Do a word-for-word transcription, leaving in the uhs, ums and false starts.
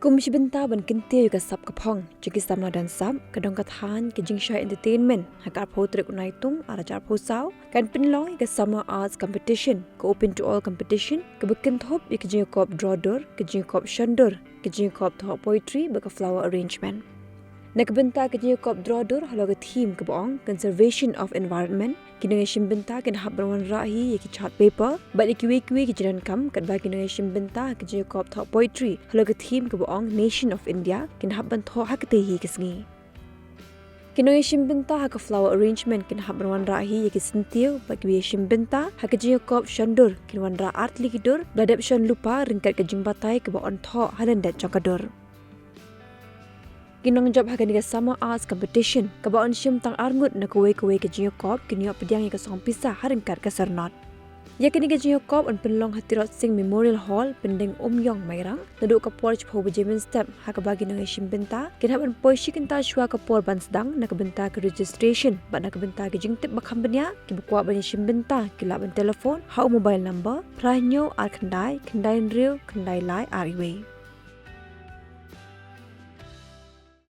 Kum shi bynta ban kyntiew ïa ka sap ka phong jong ki samla dang sap, ka dong ka thaiñ ka jingshai entertainment ha ka arphew tarik u Naitung arhajar arphew saw kan pynlong ïa ka Summer Arts Competition, ka open to all competition kaba kynthup ïa ka jingïakop draw dur, ka jingïakop shon dur, ka jingïakop thoh poetry bad ka flower arrangement. Na ka bynta ka jingïakop draw dur halor ka theme kaba ong Conservation of Environment, ki nongïashim bynta kin hap ban wanrah hi ïa ki chart paper bad ïa kiwei kiwei ki jingdonkam, katba ki nongïashim bynta ha ka jingïakop thoh poetry halor ka theme kaba ong Nation of India kin hap ban thoh ha katei hi ka sngi. Ki nongïashim bynta ha ka flower arrangement kin hap ban wanrah hi ïa ki syntiew bad kiba ïashim bynta ha ka jingïakop shon dur kin wanrah artylli ki dur ba la dep shon lypa ryngkat ka jingbatai kaba yn thoh ha lyndet jong ka dur. Ki nongjop ha kane ka Summer Arts Competition kaba yn shim tang arngut na kawei kawei ka jingïakop kin ïoh pdiang ïa ka song pisa ha ryngkat ka syrnod. Ïa kane ka jingïakop yn pynlong ha Tirot Sing Memorial Hall, Pyndengumiong, Mairang, naduh ka por shiphew baje mynstep, ha kaba ki nongïashim bynta kin hap ban poi shi kynta shuwa ka por ban sdang na ka bynta ka registration bad na ka bynta ka jingtip ba kham bniah, kiba kwah ban ïashim bynta ki lah ban telephone ha u mobile number phra hynñiew ar khyndai khyndai hynriew khyndai lai ar wei.